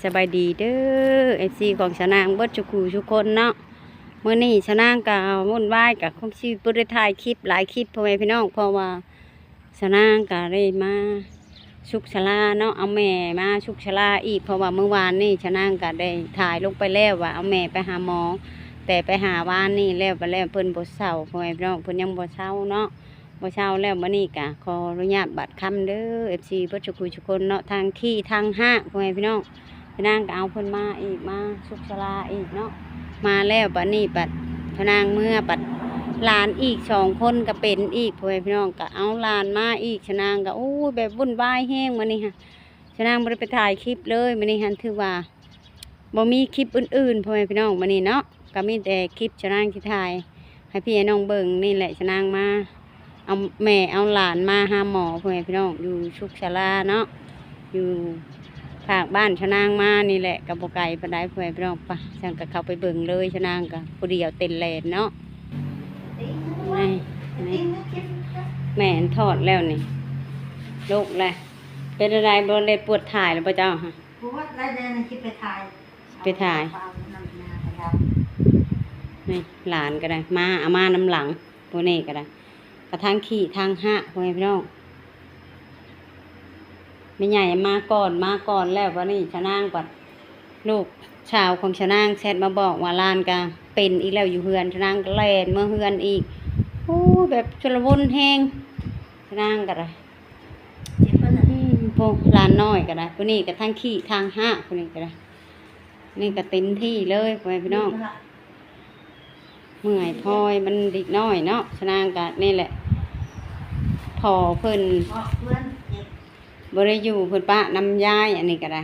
ສະບາຍດີເດີ ເອັຟຊີ ຂອງຊານາງເບິດສູ່ຄູ່ສູ່ຄົນເນາະ. ມື້ນີ້ຊານາງກະວຸ່ນວາຍ ກະຄົງຊິບໍ່ໄດ້ຖ່າຍຄລິບຫຼາຍຄລິບ ພໍ່ແມ່ພີ່ນ້ອງ ເພາະວ່າຊານາງກະໄດ້ມາສຸກສາລາເນາະ ເອົາແມ່ມາສຸກສາລາອີກ ເພາະວ່າມື້ວານນີ້ຊານາງກະໄດ້ຖ່າຍລົງໄປແລ້ວວ່າເອົາແມ່ໄປຫາໝໍ ແຕ່ໄປຫາວານນີ້ແລ້ວ ບາດແລ້ວເພິ່ນບໍ່ເຊົາ ພໍ່ແມ່ພີ່ນ້ອງ ເພິ່ນຍັງບໍ່ເຊົາເນາະ. ບໍ່ເຊົາແລ້ວ ມື້ນີ້ກະຂໍອະນຸຍາດບາດຄຳເດີ ເອັຟຊີ ເບິດສູ່ຄູ່ສູ່ຄົນເນາະ ທັງຂີ້ທັງຮາກ ພໍ່ແມ່ພີ່ນ້ອງ. ຊານາງກະເອົາເພິ່ນມາອີກ ມາສຸກສາລາອີກເນາະ ມາແລ້ວບາດນີ້ບັດຊານາງເມືອ ບັດຫຼານອີກສອງຄົນກະເປັນອີກ ພໍ່ແມ່ພີ່ນ້ອງ ກະເອົາຫຼານມາອີກ ຊານາງກະ ໂອ້ຍ ແບບວຸ່ນວາຍແຮງມື້ນີ້ຫັ້ນ ຊານາງບໍ່ໄດ້ໄປຖ່າຍຄລິບເລີຍ ມື້ນີ້ຫັ້ນຖືວ່າ ບໍ່ມີຄລິບອື່ນໆ ພໍ່ແມ່ພີ່ນ້ອງ ມື້ນີ້ເນາະ ກະມີແຕ່ຄລິບຊານາງຊິຖ່າຍໃຫ້ພີ່ໃຫ້ນ້ອງເບິ່ງນີ້ແຫຼະ. ຊານາງມາເອົາແມ່ເອົາຫຼານມາຫາໝໍ ພໍ່ແມ່ພີ່ນ້ອງ ຢູ່ສຸກສາລາເນາະ ຢູ່ພາກບ້ານຊານາງມານີ້ແຫຼະ ກະບໍ່ໄກປານໃດ ພໍ່ແມ່ພີ່ນ້ອງ. ປະ ຊັ້ນກະເຂົ້າໄປເບິ່ງເລີຍ ຊານາງກະຜູ້ດຽວເຕັ້ນແລ່ນເນາະ. ນີ້ ນີ້ ແມ່ນທອດແລ້ວນີ້ ລຸກແລ້ວ. ເປັນຈັ່ງໃດ ບໍ່ໄດ້ປວດຖ່າຍແລ້ວບໍ່ເຈົ້າ? ປວດຫຼາຍແດ່ ຊິໄປຖ່າຍ ໄປຖ່າຍ ນີ້ຫຼານກະໄດ້ມາ ເອົາມານຳຫຼັງ ຜູ້ນີ້ກະໄດ້ ກະທັງຂີ້ທັງຮາກ ພໍ່ແມ່ພີ່ນ້ອງ. ແມ່ໃຫຍ່ມາກ່ອນ ມາກ່ອນແລ້ວ ບາດນີ້ຊານາງ ບັດລູກສາວຂອງຊານາງແຊັດມາບອກວ່າຫຼານກະເປັນອີກແລ້ວຢູ່ເຮືອນ ຊານາງກະແລ່ນເມືອເຮືອນອີກ. ໂອ້ ແບບຊຸນລະມຸນແຮງ ຊານາງກະໄດ້ ເຈັບປານນັ້ນ ອືມ ໂອ້ ຫຼານນ້ອຍກະໄດ້ ຜູ້ນີ້ກະທັງຂີ້ທັງຮາກ ຜູ້ນີ້ກະໄດ້ ນີ້ກະເຕັມທີ່ເລີຍ ພໍ່ແມ່ພີ່ນ້ອງ. ເມື່ອຍພອຍ ມັນເດັກນ້ອຍເນາະ ຊານາງກະນີ້ແຫຼະ ພໍ່ເພິ່ນບໍ່ໄດ້ຢູ່ ເພິ່ນປະນຳຍາຍ ອັນນີ້ກະໄດ້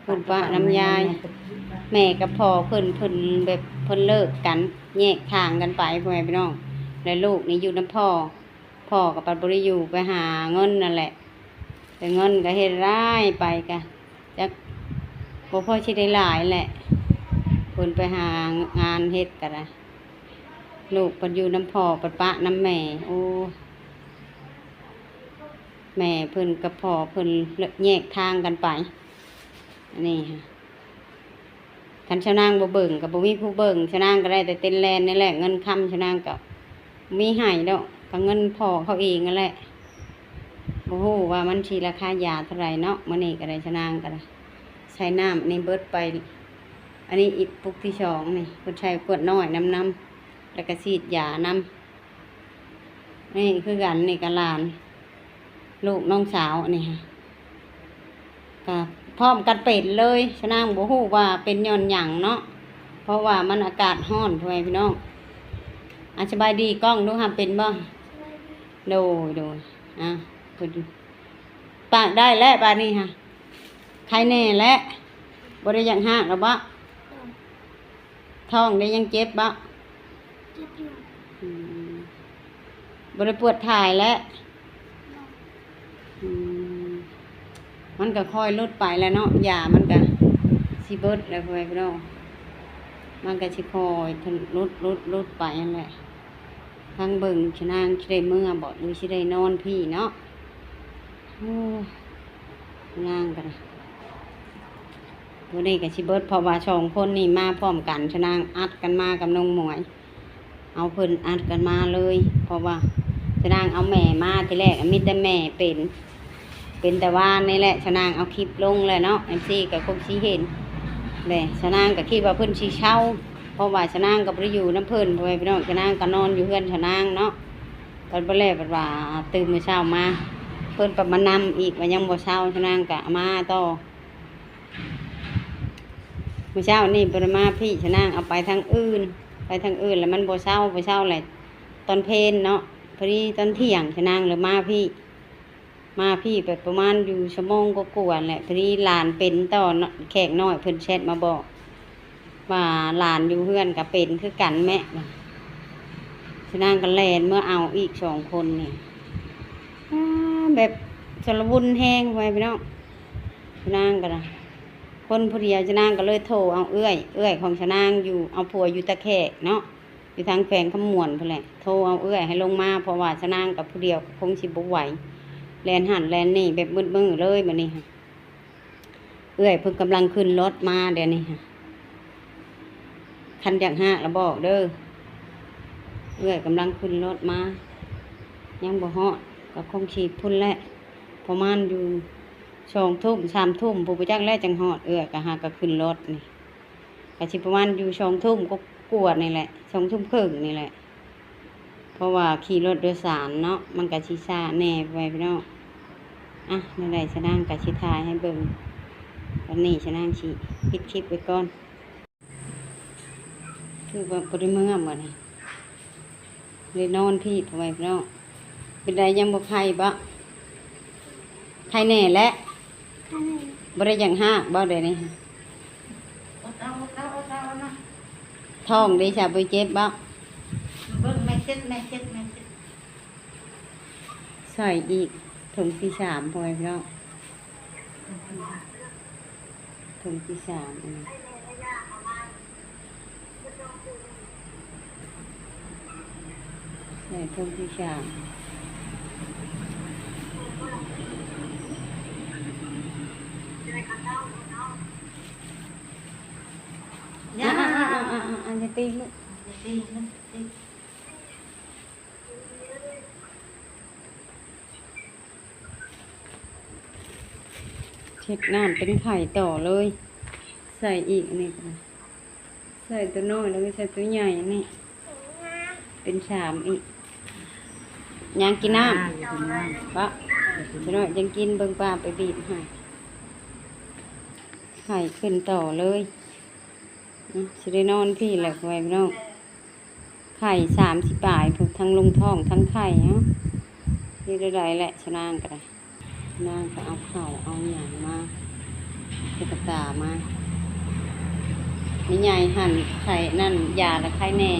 ເພິ່ນປະນຳຍາຍ ແມ່ກັບພໍ່ເພິ່ນ ເພິ່ນແບບເພິ່ນເລີກກັນ ແຍກທາງກັນໄປ ພໍ່ແມ່ພີ່ນ້ອງ ແລະລູກນີ້ຢູ່ນຳພໍ່ ພໍ່ກະບັດບໍ່ໄດ້ຢູ່ ໄປຫາເງິນນັ້ນແຫຼະ ແຕ່ເງິນກະເຮັດລາຍໄປ ກະຈັກບໍ່ພໍຊິໄດ້ຫຼາຍແຫຼະ ເພິ່ນໄປຫາງານເຮັດກະໄດ້ ລູກເພິ່ນຢູ່ນຳພໍ່ ເພິ່ນປະນຳແມ່. ໂອ້ ແມ່ເພິ່ນກັບພໍ່ເພິ່ນແຍກທາງກັນໄປ ອັນນີ້ ຄັນຊານາງບໍ່ເບິ່ງກະບໍ່ມີຜູ້ເບິ່ງ ຊານາງກະໄດ້ແຕ່ເຕັ້ນແລ່ນນີ້ແຫຼະ ເງິນຄຳຊານາງກະບໍ່ມີໃຫ້ດອກ ກະເງິນພໍ່ເຂົາເອງຫັ້ນແຫຼະ. ບໍ່ຮູ້ວ່າມັນຊິລາຄາຢາເທົ່າໃດເນາະ ມື້ນີ້ກະໄດ້ ຊານາງກະໄດ້ໃຊ້ນ້ຳອັນນີ້ເບິດໄປ ອັນນີ້ອີກປຸກທີສອງນີ້ ເພິ່ນໃສ່ຂວດນ້ອຍນຳ ນຳ ແລ້ວກະສີດຢານຳ. ນີ້ຄືກັນ ນີ້ກະຫຼານ ລູກນ້ອງສາວ ອັນນີ້ກະພ້ອມກັນເປັນເລີຍ ຊານາງບໍ່ຮູ້ວ່າເປັນຍ້ອນຫຍັງເນາະ ເພາະວ່າມັນອາກາດຮ້ອນ ພໍ່ແມ່ພີ່ນ້ອງ. ອາ ສະບາຍດີກ້ອງດູ ຫາເປັນບໍ່? ໂດຍ ໂດຍ ອາ ເພິ່ນປາກໄດ້ແລ້ວບາດນີ້ຫາ ໄຄແນ່ແລ້ວ ບໍ່ໄດ້ຢາກຮາກແລ້ວບໍ? ທ້ອງໄດ້ຍັງເຈັບບໍ? ເຈັບຢູ່ ອືມ ບໍ່ໄດ້ປວດຖ່າຍແລ້ວ ອືມ ມັນກະຄ່ອຍຫຼຸດໄປແຫຼະເນາະ ຢາມັນກະຊິເບິດແລ້ວ ພໍ່ແມ່ພີ່ນ້ອງ ມັນກະຊິຄ່ອຍຫຼຸດ ຫຼຸດ ຫຼຸດໄປຫັ້ນແຫຼະ. ທາງເບິ່ງຊະນາງຊິໄດ້ເມືອບໍ ຫຼືຊິໄດ້ນອນພີ້ເນາະ ໂອ້ ນາງກະໄດ້ ມື້ນີ້ກະຊິເບິດ ເພາະວ່າສອງຄົນນີ້ມາພ້ອມກັນ ຊະນາງອັດກັນມາກັບນ້ອງໝວຍ ເອົາເພິ່ນອັດກັນມາເລີຍ ເພາະວ່າຊະນາງເອົາແມ່ມາທີແລກ ມີແຕ່ແມ່ເປັນ ເປັນແຕ່ວານນີ້ແຫຼະ ຊະນາງເອົາຄລິບລົງແລ້ວເນາະ ເອັຟຊີກະຄົງຊິເຫັນແຫຼະ ຊະນາງກະຄິດວ່າເພິ່ນຊິເຊົາ ເພາະວ່າຊະນາງກະບໍ່ໄດ້ຢູ່ນຳເພິ່ນ ພໍ່ແມ່ພີ່ນ້ອງ ຊະນາງກະນອນຢູ່ເຮືອນຊະນາງເນາະ ເພິ່ນບໍ່ແລ້ວ ເພິ່ນວ່າຕື່ນມື້ເຊົ້າມາ ເພິ່ນປະມານຳອີກວ່າຍັງບໍ່ເຊົາ ຊະນາງກະມາຕໍ່. ມື້ເຊົ້ານີ້ບໍ່ໄດ້ມາພີ້ ຊະນາງເອົາໄປທາງອື່ນ ໄປທາງອື່ນແລ້ວມັນບໍ່ເຊົາ ບໍ່ເຊົາແຫຼະ ຕອນເພນເນາະ ພໍດີຕອນທ່ຽງຊະນາງເລີຍມາພີ້ ມາພີ້ໄປປະມານຢູ່ຊົ່ວໂມງກວ່າໆແຫຼະ ພໍດີຫຼານເປັນຕໍ່ເນາະ ແຂກນ້ອຍເພິ່ນແຊັດມາບອກວ່າຫຼານຢູ່ເຮືອນກະເປັນຄືກັນແມະ ຊະນາງກະແລ່ນເມືອເອົາອີກສອງຄົນນີ້ ອາ ແບບຊຸນລະມຸນແຮງ ພໍ່ແມ່ພີ່ນ້ອງ ຊະນາງກະ ຄົນຜູ້ດຽວ ຊະນາງກະເລີຍໂທເອົາເອື້ອຍ ເອື້ອຍຂອງຊະນາງຢູ່ ເອົາຜົວຢູ່ຕາແຂກເນາະ ຢູ່ທາງແຂວງຄຳມ່ວນພຸ້ນແຫຼະ ໂທເອົາເອື້ອຍໃຫ້ລົງມາ ເພາະວ່າຊະນາງກັບຜູ້ດຽວກະຄົງຊິບໍ່ໄຫວ ແລ່ນຫັ້ນແລ່ນນີ້ແບບມືດມື້ເລີຍບັດນີ້. ເອື້ອຍເພິ່ນກຳລັງຂຶ້ນລົດມາດຽວນີ້. ຄັນຢາກຮາກລະບອກເດີ. ເອື້ອຍກຳລັງຂຶ້ນລົດມາ ຍັງບໍ່ຮອດ ກໍຄົງຊິພຸ້ນແຫຼະ ປະມານຢູ່ສອງທຸ່ມ ສາມທຸ່ມ ຜູ້ບໍ່ຈັກແຫຼະ ຈັ່ງຮອດ. ເອື້ອຍກໍຫາກໍຂຶ້ນລົດນີ້ ກໍຊິປະມານຢູ່ສອງທຸ່ມກວ່າໆນີ້ແຫຼະ ສອງທຸ່ມເຄິ່ງນີ້ແຫຼະ. ເພາະວ່າຂີ່ລົດໂດຍສານເນາະ ມັນກະຊິຊ້າແດ່ ພໍ່ແມ່ພີ່ນ້ອງ. ອ່ະ ແນວໃດຊະນາງກະຊິຖ່າຍໃຫ້ເບິ່ງ. ຕອນນີ້ຊະນາງຊິປິດຄລິບໄວ້ກ່ອນ. ຄືວ່າບໍ່ໄດ້ເມືອມື້ນີ້ ໄດ້ນອນພີ້ ພໍ່ແມ່ພີ່ນ້ອງ. ເປັນໃດ ຍັງບໍ່ໄຄບໍ? ໄຄແນ່ແຫຼະ. ບໍ່ໄດ້ຢາກຮາກບໍດຽວນີ້? ອົດເອົາ ອົດເອົາ ອົດເອົາ ເອົານະ. ທ້ອງເດຊະ ບໍ່ເຈັບບໍ? ເບິ່ງແມ່ເຈັດ ແມ່ເຈັດ ແມ່ເຈັດ. ໃສ່ອີກຖົງທີສາມ ພໍ່ແມ່ພີ່ນ້ອງ ຖົງທີສາມ ອັນນີ້ ໃສ່ຖົງທີສາມ. ຢ່າ ອ່າໆໆໆ ຢ່າຕີລູກ ຢ່າຕີ ເຮັດນ້ຳເປັນໄຂ່ຕໍ່ເລີຍ. ໃສ່ອີກ ອັນນີ້ກໍໄດ້ ໃສ່ຕົວນ້ອຍ ແລ້ວກໍໃສ່ຕົວໃຫຍ່ ອັນນີ້ເປັນສາມອີກ. ຍ່າງກິນນ້ຳ ອ່າ ຢາກກິນນ້ຳ ປະ ຕົວນ້ອຍຈັ່ງກິນ. ເບິ່ງປ້າໄປບີບໃຫ້ ໄຂ່ຂຶ້ນຕໍ່ເລີຍ. ອືມ ຊິໄດ້ນອນພີ້ແຫຼະ ພໍ່ແມ່ພີ່ນ້ອງ. ໄຂ່ສາມສິບປາຍພຸ້ນ ທັງລົງທ້ອງທັງໄຂ່. ເອົ້າ ເຮັດແນວໃດແຫຼະ ຊະນາງກໍໄດ້. ຊະນາງກໍເອົາເຂົ້າເອົາຫຍັງມາ ຕຸກກະຕາມາ. ແມ່ໃຫຍ່ຫັ້ນໄຂ່ນັ້ນຢາລະໄຄແນ່.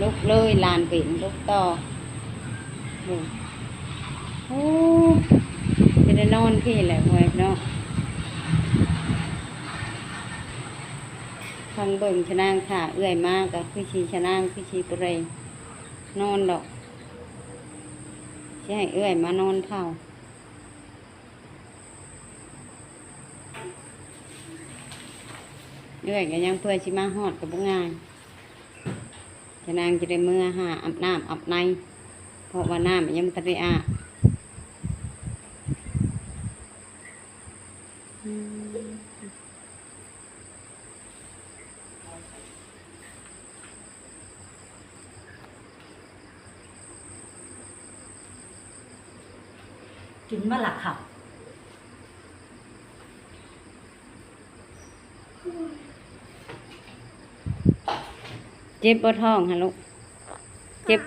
ລຸກເລີຍ ຫຼານເປັນ ລຸກຕໍ່. ເບິ່ງ ໂອ້ ຈະໄດ້ນອນພີ້ແຫຼະ ໂອ້ຍເນາະ. ຟັງເບິ່ງຊະນາງ ຖ້າເອື້ອຍມາກໍຄືຊິ ຊະນາງຄືຊິບໍ່ໄດ້ນອນດອກ ຊິໃຫ້ເອື້ອຍມານອນເຝົ້າ. ເອື້ອຍກໍຍັງ ເພື່ອຊິມາຮອດກໍບໍ່ງ່າຍ. ຊະນາງຈະໄດ້ເມືອຫາອາບນ້ຳອາບໃນ ເພາະວ່ານ້ຳຍັງບໍ່ທັນໄດ້ອາບ. ອືມ ກິນມາລະເຂົ້າ. ເຈັບບໍ່ທ້ອງຫັ້ນລູກ? ເຈັບ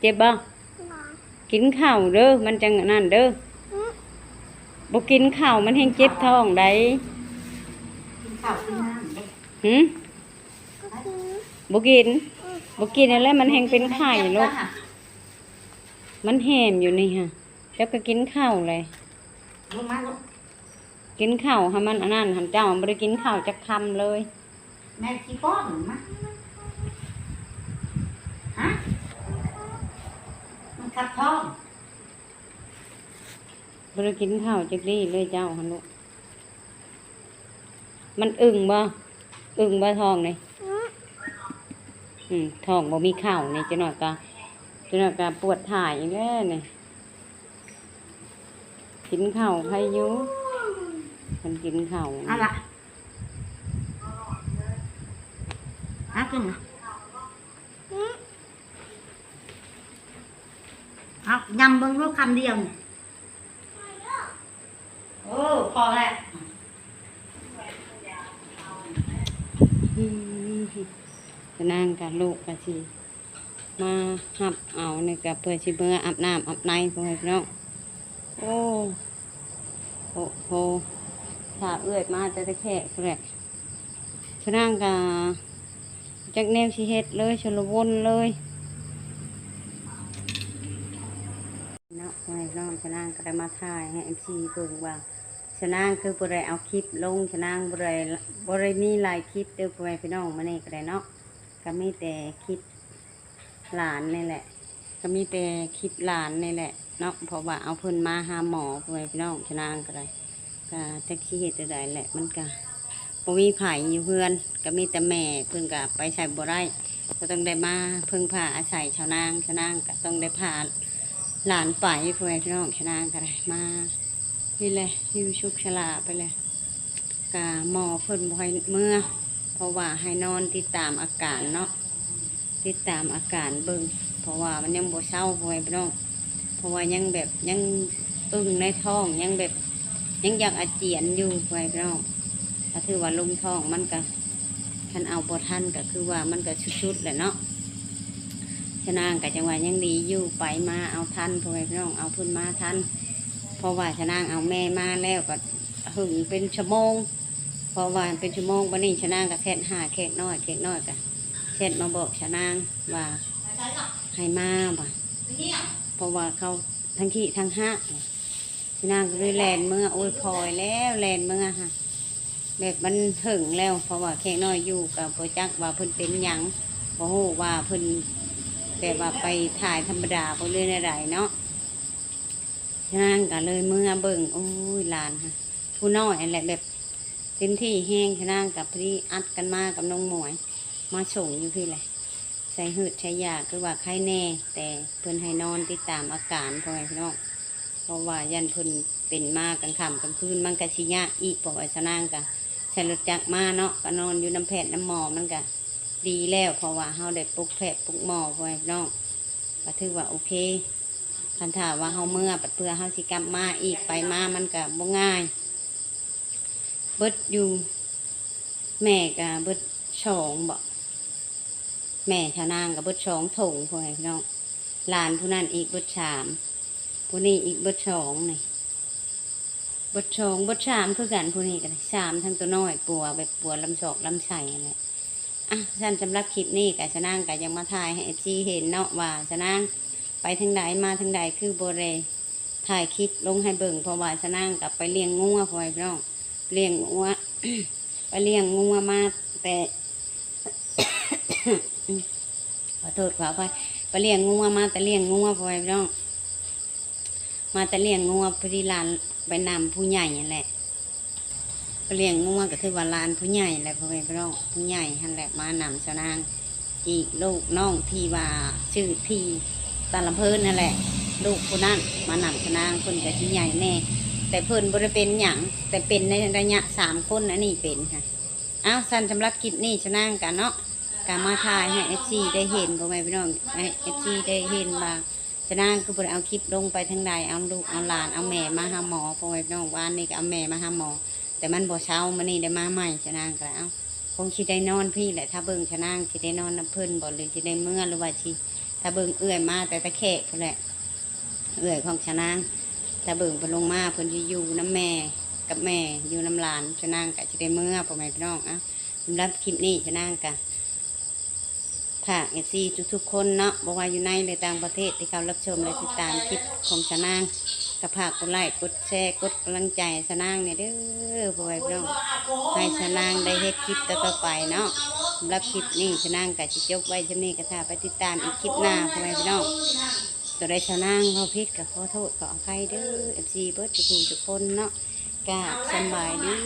ເຈັບບໍ່? ກິນເຂົ້າເດີ ມັນຈັ່ງອັນນັ້ນເດີ. ບໍ່ກິນເຂົ້າມັນແຮ່ງເຈັບທ້ອງໃດ. ກິນເຂົ້າກິນນ້ຳເດ້. ຫື? ບໍ່ກິນ ບໍ່ກິນຫັ້ນແຫຼະ ມັນແຮ່ງເປັນໄຂ້ລູກ. ມັນແຮມຢູ່ນີ້ຫະ. ເຈົ້າກໍກິນເຂົ້າແຫຼະ. ລົງມາລູກ. ກິນເຂົ້າໃຫ້ມັນອັນນັ້ນຫັ້ນ ເຈົ້າບໍ່ໄດ້ກິນເຂົ້າຈັກຄຳເລີຍ. ແມ່ຊິປ້ອນມາ. ຮະ? ມັນຂັດທ້ອງ. ບໍ່ໄດ້ກິນເຂົ້າຈັກດີ້ເລີຍເຈົ້າຫັ້ນລູກ. ມັນອຶ່ງບໍ່? ອຶ່ງບໍ່ທ້ອງນີ້? ອືມ ທ້ອງບໍ່ມີເຂົ້ານີ້ ຈັກໜ້ອຍກະ ຈັກໜ້ອຍກະປວດຖ່າຍອີກແລ້ວນີ້. ກິນເຂົ້າໃຜຢູ່ ມັນກິນເຂົ້າ. ເອົາລະ ຫາກິນນະ. ເອົາ ຍຳເບິ່ງລູກຄຳດຽວນີ້. ໂອ້ ພໍແລ້ວ. ອືມ ນາງກັບລູກກໍຊິມາຮັບເອົານີ້ ກໍເພື່ອຊິເມືອອາບນ້ຳອາບໃນ ພໍ່ແມ່ພີ່ນ້ອງ. ໂອ້ ໂອ້ໂຫ ຖ້າເອື້ອຍມາແຕ່ແຂກພຸ້ນແຫຼະ. ຊະນາງກໍຈັກແນວຊິເຮັດເລີຍ ຊົນລະວົນເລີຍເນາະ ພໍ່ແມ່ພີ່ນ້ອງ. ຊະນາງກໍໄດ້ມາຖ່າຍໃຫ້ເອັຟຊີເບິ່ງວ່າ ຊະນາງຄືບໍ່ໄດ້ເອົາຄລິບລົງ ຊະນາງບໍ່ໄດ້ ບໍ່ໄດ້ມີຫຼາຍຄລິບເດີ ພໍ່ແມ່ພີ່ນ້ອງ. ມື້ນີ້ກໍໄດ້ເນາະ ກໍມີແຕ່ຄລິບ ຫຼານນີ້ແຫຼະ ກໍມີແຕ່ຄລິບຫຼານນີ້ແຫຼະ ເນາະ ເພາະວ່າເອົາເພິ່ນມາຫາໝໍ ພໍ່ແມ່ພີ່ນ້ອງ ຊະນາງກໍໄດ້ ກໍຈັກຊິເຮັດແນວໃດແຫຼະ ມັນກໍບໍ່ມີໃຜຢູ່ເຮືອນ ກໍມີແຕ່ແມ່ ເພິ່ນກໍໄປໃສບໍ່ໄດ້ ກໍຕ້ອງໄດ້ມາເພິ່ງພາອາໄສຊາວນາງ ຊາວນາງກໍຕ້ອງໄດ້ພາຫຼານໄປ ພໍ່ແມ່ພີ່ນ້ອງ ຊາວນາງກໍໄດ້ມາ ນີ້ແຫຼະ ຢູ່ຊຸກຊະລາໄປແຫຼະ ກະໝໍເພິ່ນບໍ່ໃຫ້ເມືອ ເພາະວ່າໃຫ້ນອນຕິດຕາມອາການເນາະ ຕິດຕາມອາການເບິ່ງ ເພາະວ່າມັນຍັງບໍ່ເຊົາ ພໍ່ແມ່ພີ່ນ້ອງ ເພາະວ່າຍັງແບບ ຍັງປຶ້ງໃນທ້ອງ ຍັງແບບ ຍັງຢາກອາຈຽນຢູ່ ພໍ່ແມ່ພີ່ນ້ອງ ກໍຖືວ່າລົງທ້ອງ ມັນກະ ຄັນເອົາບໍ່ທັນ ກໍຄືວ່າມັນກະສຸດໆແຫຼະເນາະ ຊາວນາງກໍຈັ່ງວ່າຍັງດີຢູ່ ໄປມາເອົາທັນ ພໍ່ແມ່ພີ່ນ້ອງ ເອົາເພິ່ນມາທັນ ເພາະວ່າຊາວນາງເອົາແມ່ມາແລ້ວກໍ ເຖິງເປັນຊົ່ວໂມງ ເພາະວ່າເປັນຊົ່ວໂມງ ບັດນີ້ຊາວນາງກໍແຊັດຫາແຂກນ້ອຍ ແຂກນ້ອຍກໍແຊັດມາບອກຊາວນາງວ່າໃຫ້ມາວ່າ ເພາະວ່າເຂົາທັງຂີ້ທັງຫາກ ຊາວນາງກໍເລີຍແລ່ນເມືອ ໂອ້ຍ ພອຍແລ້ວ ແລ່ນເມືອຫາ ແບບມັນເຖິງແລ້ວ ເພາະວ່າແຂກນ້ອຍຢູ່ກໍບໍ່ຈັກວ່າເພິ່ນເປັນຫຍັງ ບໍ່ຮູ້ວ່າເພິ່ນແບບວ່າໄປຖ່າຍທຳມະດາບໍ່ ຫຼືແນວໃດເນາະ ຊາວນາງກໍເລີຍເມືອເບິ່ງ ໂອ້ຍ ຫຼານຫາ ຜູ້ນ້ອຍຫັ້ນແຫຼະ ແບບເຕັມທີ່ແຮງ ຊາວນາງກໍພໍດີອັດກັນມາກັບນ້ອງໝວຍ ມາສົ່ງຢູ່ພີ້ແຫຼະ ໃສ່ຫືດໃສ່ຢາ ຄືວ່າໄຄແດ່ ແຕ່ເພິ່ນໃຫ້ນອນຕິດຕາມອາການ ພໍ່ແມ່ພີ່ນ້ອງ ເພາະວ່າຢ້ານເພິ່ນເປັນມາກາງຄ່ຳກາງຄືນ ມັນກໍຊິຍາກອີກ ເພາະວ່າຊາວນາງກໍໃຊ້ລົດຈັກມາເນາະ ກໍນອນຢູ່ນຳແພດນຳໝໍ ມັນກໍດີແລ້ວ ເພາະວ່າເຮົາໄດ້ປົກແພດປົກໝໍ ພໍ່ແມ່ພີ່ນ້ອງ ກໍຖືວ່າໂອເຄ ຄັນຖ້າວ່າເຮົາເມືອ ບັດເພື່ອເຮົາຊິກັບມາອີກ ໄປມາມັນກໍບໍ່ງ່າຍ ເບິດຢູ່ ແມ່ກໍເບິດສອງບໍ ແມ່ຊາວນາງກໍເບິດສອງຖົງ ພໍ່ແມ່ພີ່ນ້ອງ ຫຼານຜູ້ນັ້ນອີກເບິດສາມ ຜູ້ນີ້ອີກເບິດສອງນີ້ ເບິດສອງ ເບິດສາມຄືກັນ ຜູ້ນີ້ກໍໄດ້ສາມ ທັງໂຕນ້ອຍ ປົວແບບປົວລຳຊອກລຳໄສ້ຫັ້ນແຫຼະ ອ່ະ ຊັ້ນສຳລັບຄລິບນີ້ກໍຊາວນາງກໍຢາກມາຖ່າຍໃຫ້ເອັຟຊີເຫັນເນາະ ວ່າຊາວນາງໄປທາງໃດມາທາງໃດ ຄືບໍ່ໄດ້ຖ່າຍຄລິບລົງໃຫ້ເບິ່ງ ເພາະວ່າຊາວນາງກໍໄປລ້ຽງງົວ ພໍ່ແມ່ພີ່ນ້ອງ ລ້ຽງງົວ ໄປລ້ຽງງົວມາແຕ່ ຂໍໂທດຂໍອະໄພ ໄປລ້ຽງງົວມາແຕ່ລ້ຽງງົວ ພໍ່ແມ່ພີ່ນ້ອງ ມາແຕ່ລ້ຽງງົວ ພໍດີຫຼານໄປນຳຜູ້ໃຫຍ່ຫັ້ນແຫຼະ ໄປລ້ຽງງົວກໍຖືວ່າຫຼານຜູ້ໃຫຍ່ແຫຼະ ພໍ່ແມ່ພີ່ນ້ອງ ຜູ້ໃຫຍ່ຫັ້ນແຫຼະມານຳຊາວນາງ ອີກລູກນ້ອງທີ່ວ່າຊື່ທີ່ຕາລຳເພີນຫັ້ນແຫຼະ ລູກຜູ້ນັ້ນມານຳຊາວນາງ ເພິ່ນກໍຊິໃຫຍ່ແດ່ ແຕ່ເພິ່ນບໍ່ໄດ້ເປັນຫຍັງ ແຕ່ເປັນໃນໄລຍະສາມຄົນອັນນີ້ເປັນຫັ້ນ ອ້າວ ຊັ້ນສຳລັບຄລິບນີ້ຊາວນາງກະເນາະ ກະມາຖ່າຍໃຫ້ເອັຟຊີໄດ້ເຫັນ ພໍ່ແມ່ພີ່ນ້ອງ ໃຫ້ເອັຟຊີໄດ້ເຫັນວ່າ ຊາວນາງຄືບໍ່ໄດ້ເອົາຄລິບລົງໄປທາງໃດ ເອົາລູກເອົາຫຼານ ເອົາແມ່ມາຫາໝໍ ພໍ່ແມ່ພີ່ນ້ອງ ວານນີ້ກໍເອົາແມ່ມາຫາໝໍ ແຕ່ມັນບໍ່ເຊົາ ມື້ນີ້ໄດ້ມາໃໝ່ ຊາວນາງກໍເລີຍ ເອົ້າ ຄົງຊິໄດ້ນອນພີ້ແຫຼະ ຖ້າເບິ່ງຊາວນາງຊິໄດ້ນອນນຳເພິ່ນບໍ ຫຼືຊິໄດ້ເມືອ ຫຼືວ່າຊິ ຖ້າເບິ່ງເອື້ອຍມາແຕ່ຕາແຂກພຸ້ນແຫຼະ ເອື້ອຍຂອງຊາວນາງ ຖ້າເບິ່ງເພິ່ນລົງມາ ເພິ່ນຊິຢູ່ນຳແມ່ກັບແມ່ ຢູ່ນຳຫຼານ ຊາວນາງກໍຊິໄດ້ເມືອ ພໍ່ແມ່ພີ່ນ້ອງ ເອົ້າ ສຳລັບຄລິບນີ້ຊາວນາງກໍ ຝາກເອັຟຊີທຸກໆຄົນເນາະ ບໍ່ວ່າຢູ່ໃນ ຫຼືຕ່າງປະເທດ ທີ່ເຂົ້າຮັບຊົມ ແລະຕິດຕາມຄລິບຂອງຊາວນາງ ກໍຝາກກົດໄລ້ ກົດແຊ ກົດກຳລັງໃຈໃຫ້ຊາວນາງແດ່ເດີ ພໍ່ແມ່ພີ່ນ້ອງ ໃຫ້ຊາວນາງໄດ້ເຮັດຄລິບຕໍ່ໆໄປເນາະ ສຳລັບຄລິບນີ້ຊາວນາງກໍຊິຈົບໄວ້ສ່ຳນີ້ ກໍຖ້າໄປຕິດຕາມອີກຄລິບໜ້າ ພໍ່ແມ່ພີ່ນ້ອງ ໂຕໃດຊາວນາງເວົ້າຜິດກໍຂໍໂທດຂໍອະໄພເດີ ເອັຟຊີເບິດທຸກຜູ້ທຸກຄົນເນາະ ກາບສຳບາຍດີ.